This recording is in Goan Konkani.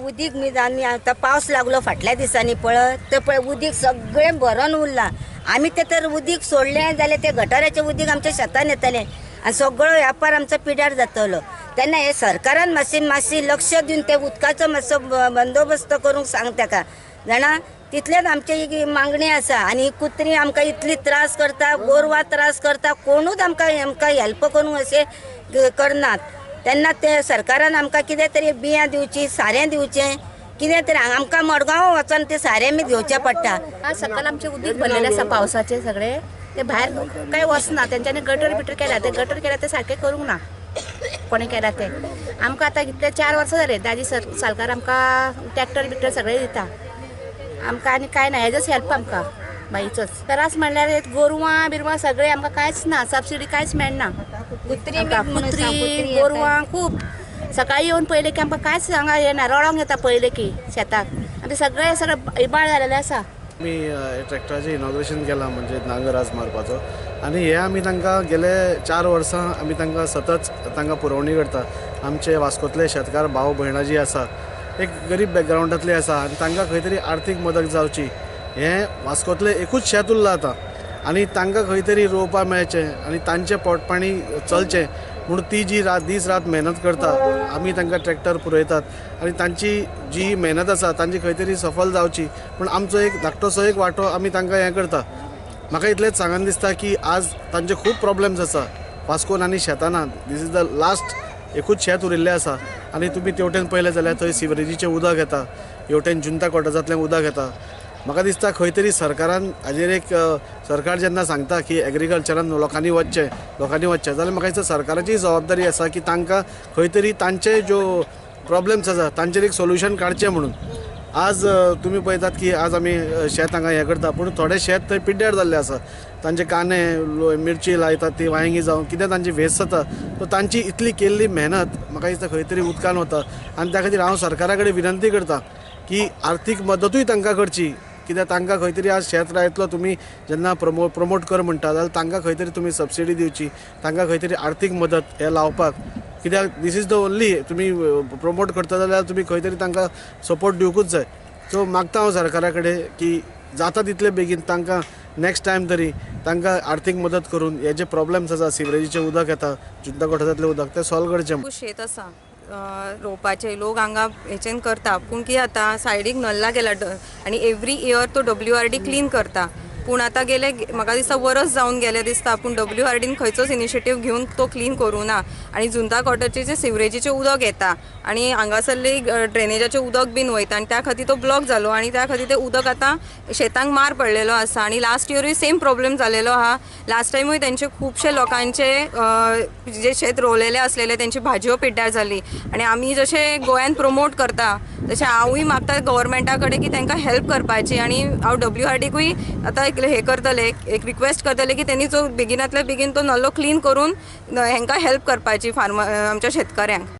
उदीक आमी आतां पावस लागलो फाटल्या दिसांनी पळय, ते पळय उदीक सगळें भरून उरलां. आमी ते तर उदीक सोडलें जाल्यार ते गटाराचें उदीक आमच्या शेतान येतलें आनी सगळो व्यापार आमचो पिड्यार जातलो. तेन्ना हे सरकारान मातशी मातशी लक्ष दिवन ते उदकाचो मातसो बंदोबस्त करूंक सांग ताका जाणा. तितलेच आमची ही मागणी आसा. आनी ही कुत्री आमकां इतली त्रास करता, गोरवां त्रास करता, कोणूच आमकां आमकां हेल्प करूंक अशें करनात. तेन्ना ते सरकारान आमकां कितें तरी बियां दिवची, सारें दिवचें, कितें तरी. आमकां मडगांव वचोन तें सारें आमी घेवचें पडटा. आज सकाळ आमचें उदीक भरलेलें आसा पावसाचें, सगळें तें भायर कांय वचना. तेंच्यांनी गटर बिटर केल्या, तें गटर केल्या तें सारकें करूंक ना, कोणें केल्या तें. आमकां आतां कितले 4 वर्सां जालें दाजी सालकार आमकां ट्रॅक्टर बिक्टर सगळें दिता आमकां, आनी कांय ना. हेजोच हेल्प आमकां बाईचोच त्रास म्हणल्यार गोरवां बिरवां सगळें आमकां कांयच ना, सबसिडी कांयच मेळना. कुत्री गोरवां खूब सकाळी येवन पळयलें की आमकां कांयच हांगा येना, रडोंक येता पळयलें की शेताक आमचें सगळें सगळें इबाड जालेलें आसा. आमी ट्रॅक्टराचें इनॉग्रेशन केलां, म्हणजे नांगर आज मारपाचो, आनी हे आमी तांकां गेले 4 वर्सां आमी तांकां सतत तांकां पुरवणी करता. आमचे वास्कोतले शेतकार भाव भयणां जी आसा, एक गरीब बॅकग्रावंडांतले आसा आनी तांकां खंय तरी आर्थीक मदत जावची, हें वास्कोतलें एकूच शेत उरलां आतां, आनी तांकां खंय तरी रोवपाक मेळचें आनी तांचें पोटपाणी चलचें म्हूण ती जी रात दीस रात मेहनत करता, आमी तांकां ट्रॅक्टर पुरयतात आनी तांची जी मेहनत आसा तांची खंय तरी सफल जावची पूण आमचो एक धाकटोसो एक वांटो आमी तांकां हें करता. म्हाका इतलेंच सांगन दिसता की आज तांचे खूब प्रॉब्लम्स आसा वास्कोन आनी शेताना. These is the last एकूच शेत उरिल्लें आसा आनी तुमी तेवटेन पळयलें जाल्यार थंय सिवरेजीचें उदक येता, हेवटेन जुंता कॉटेजांतल्यान उदक येता. म्हाका दिसता खंय तरी सरकारान हाजेर एक सरकार जेन्ना सांगता की एग्रीकल्चरान लोकांनी वचचें, लोकांनी वचचें, जाल्यार म्हाका दिसता सरकाराची जबाबदारी आसा की तांकां खंय तरी तांचे ज्यो प्रॉब्लम्स आसा तांचेर एक सोल्युशन काडचें म्हणून. आज तुमी पळयतात की आज आमी शेत हांगा हें करता, पूण थोडे शेत थंय पिड्ड्यार जाल्लें आसा. तांचे कांदे मिरची लायतात ती वांयगी जावं कितें तांची वेस्ट जाता. सो तांची इतली केल्ली मेहनत म्हाका दिसता खंय तरी उदकान वता आनी त्या खातीर हांव सरकारा कडेन विनंती करता की आर्थीक मदतूय तांकां करची, कित्याक तांकां खंय तरी आज शेत लायतलो तुमी जेन्ना प्रमोट कर म्हणटा जाल्यार तांकां खंय तरी तुमी सबसिडी दिवची, तांकां खंय तरी आर्थीक मदत हें लावपाक, कित्याक these is the only तुमी प्रमोट करता जाल्यार तुमी खंय तरी तांकां सपोर्ट दिवकूच जाय. सो मागता हांव सरकारा कडेन की जाता तितले बेगीन तांकां नेक्स्ट टायम तरी तांकां आर्थीक मदत करून हे जे प्रॉब्लम्स आसा, सिवरेजीचें उदक येता, जुंता कोठारांतलें उदक, तें सॉल्व करचें. शेत आसा रोवपाचें, लोक हांगा हेचेन करता, पूण कितें जाता सायडीक नल्ला गेला आनी एवरी इयर तो WRD clean करता, पूण आतां गेले म्हाका दिसता वरस जावन गेलें दिसता, पूण WRDन खंयचोच इनिशिएटीव घेवन तो क्लीन करूं ना. आनी जुंता कॉटरचें जें सिवरेजीचें उदक येता आनी हांगासरली ड्रेनेजाचें उदक बीन वयता आनी त्या खातीर तो ब्लॉक जालो आनी त्या खातीर तें उदक आतां शेतांक मार पडलेलो आसा. आनी लास्ट इयरूय सेम प्रॉब्लम जालेलो आहा. लास्ट टायमूय तेंचे खुबशे लोकांचे जे शेत रोवलेले आसलेले तेंची भाजयो पिड्ड्यार जाली. आनी आमी जशें गोंयान प्रमोट करता तशें हांवूय मागता गव्हर्मेंटा कडेन की तांकां हेल्प करपाची, आनी हांव WRDकूय आतां एक हे करतले, एक रिक्वेस्ट करतले की तेणी जो बेगिनांतल्या बेगीन तो नल्लो क्लीन करून हेंकां हेल्प करपाची फार्मर आमच्या शेतकऱ्यांक.